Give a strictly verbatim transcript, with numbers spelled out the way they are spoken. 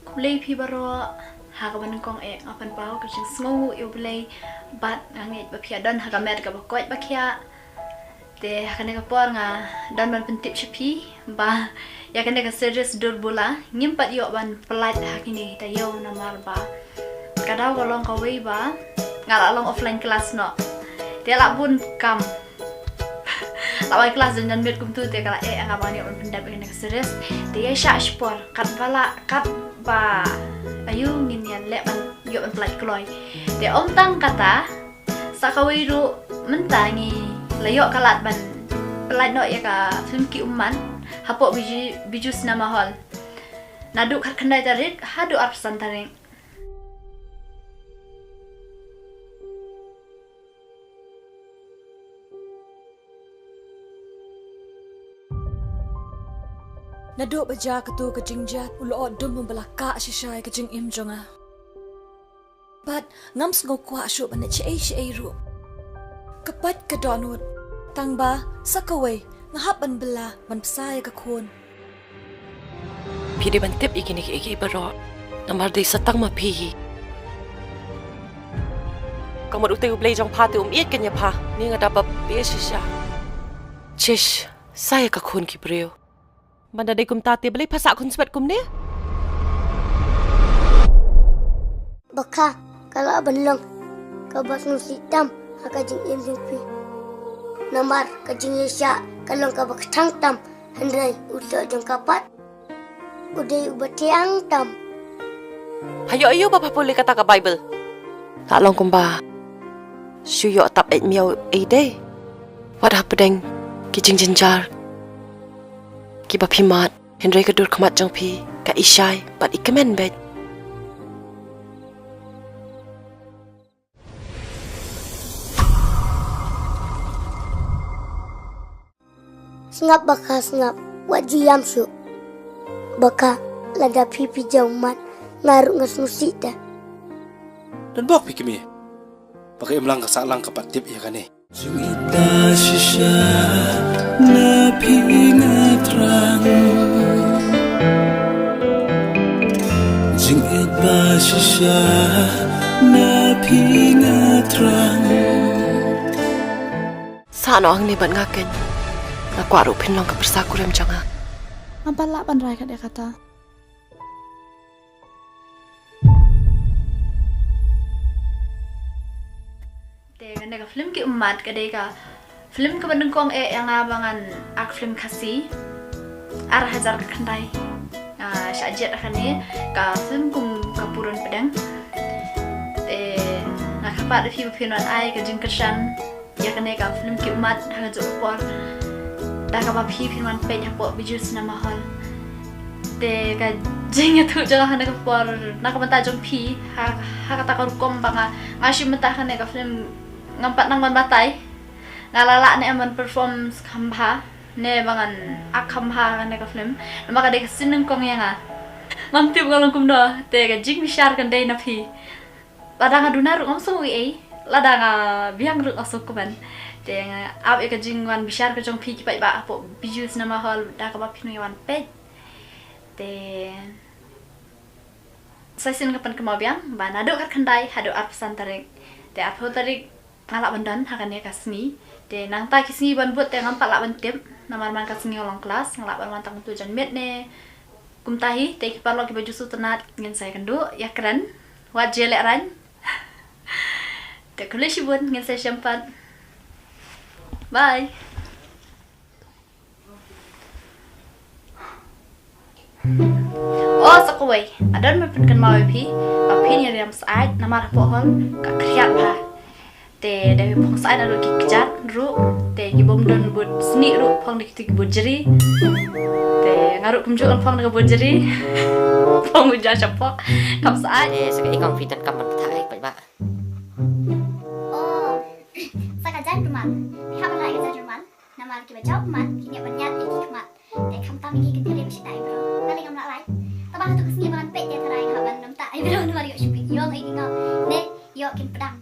Khublei phi baroh ha kaba nyngkong eh, nga pynpaw ka jingsngew ïa U Blei bad nga ngeit ba phi ïa don ha ka met kaba koit ba khiah. Te ha kane ka por nga don ban pyntip sha phi ba ïa kane ka series Dur Bula ngim pat ïoh ban pynlait ha kine ki taïew namar ba ka daw ka long kawei ba nga la long offline class noh. Te la bun kam, la wan klas janjan miet kumtu, te ka la eh ïa nga ban ïoh ban pyndep ïa kane ka series. Te ïa shah shipor katba la, katba aïu ngin ïa leh ban ïoh ban pynlait kloi. Te ym tang kata, sa kawei ruh mynta ngi la ïoh ka lad ban pynlait noh ïa ka film Ki Ummat hapoh Bijou, Bijou Cinema Hall naduh khatkhyndai tarik haduh arphew san tarik. Naduh ba jia kato ka jingjia, u lyoh dum ba la kah shisha ïa ka jingim jong nga. Bad ngam sngew kwah shuh ban leh shaei shaei ruh. Ka pait ka dohnud, tang ba sa kawei nga hap ban bylla ban bsa ïa ka khun. Phi dei ban tip ïa kine kiei kiei baroh namar dei sa tang ma phi hi. Ka mut utei U Blei jong pha te um ïeit kein ïa pha. Ni nga da bapher shisha. Chish, sa ïa ka khun ki briew. Ban da dei kumta te balei pha sah khun swet kumne? Bakha, ka lah ban long kaba sngewsih tam ha ka jingim jong phi. Namar ka jingïaishah ka long kaba kthang tam, hynrei u lyoh jong ka pat u dei uba thiang tam. Pha ïoh aïu ba pha pule kata ka Baibl? La long kumba shu ïoh tap eit miaw ei dei. Wat hapdeng ki jingjynjar kiba phi mad, hynrei ka dur khmat jong phi ka i shai bad i kmen beit. Sngap Bakha, sngap, wat ju ïam shuh. Bakha, lada phi phi jaw mat, nga ruh nga sngewsih te. Don bok phi kmie. Ba ka imlang ka sahlang ka pat tip ïa kane. Jingit ba shisha na phi nga thrang. Jingit ba shisha na phi nga thrang. Sah noh hangne bad nga keiñ. Nga kwah ruh phin long ka pyrsa kurim jong nga. Ngam pat lah ban rai kat ïa kata. Te kane ka film Ki Ummat ka dei ka film kaba nyngkong eh ïa nga ba ngan act film Khasi. Ar hajar khatkhyndai nga shah jied ha kane ka film kum ka purun pdeng. Te nga kyrpad ïa phi ba phin wan ai ka jingkyrshan ïa kane ka film Ki Ummat ha kajuh ka por, da kaba phi phin wan peit hapoh Bijou Cinema Hall. Te ka jingïathuh jong nga ha kane ka por na ka bynta jong phi, ha, ha kata ka rukom ba nga, nga shu mynta ha kane ka film ngam pat nang ban batai. Nga la lah ne em ban perform kham bha ne ba ngan act kham bha ha kane ka film. Namar ka dei ka sien nyngkong ïa nga. Ngam tip ka long kumno. Te ka jingbishar kan dei na phi. Lada nga duna ruh ngam sngew ei ei, lada nga biang ruh ngam sngew kumne. Te nga ap ïa ka jingwan bishar ka jong phi ki paidbah hapoh Bijou Cinema Hall da kaba phin wan peit. Te sa shisien nga pynkynmaw biang ba naduh khatkhyndai haduh arphew san tarik. Te arphew tarik nga lah ban don ha kane ka sngi. Te nangta ki sngi ban bud te ngam pat lah ban tip namar man ka sngi nga long klas, nga lah ban wan tang tu jan miet ne kumta hi. Te ki paralok kiba ju sngewtynnat ngin sa ïakynduh ïakren wat je lehrain. Te khublei shibun, ngin sa ïashem pat. Bye. Oh, sa kawei, nga don ban pynkynmaw ïa phi ba phin ïa riam syaid namar hapoh hall ka khriat bha. Te da phi phong syaid naduh ki kjat ruh, te ki bym don bood snieh ruh phong da kito ki bood jri. Te nga ruh kumjuh ngan phong da ka bood jri. Phong uja shapoh, kham syaid. Te sa kaei kong phi donkam ban kthah ïa ki paidbah? Oh, sa ka jaiñ rumal. Phi hap ban rah ïa ka jaiñ rumal. Namar kiba jaw pynmat ki ñiah ban ñiad ïa ki khmat. Te khamtam ïa ki kin khlem shit da eyebrow. Nga lei ngam lah lai. Tangba hato ka sngi ba ngan peit te tharai nga hap ban nym da eyebrow namar ïoh shu pynïong ïa ki ngop. Ne ïoh kin pdang.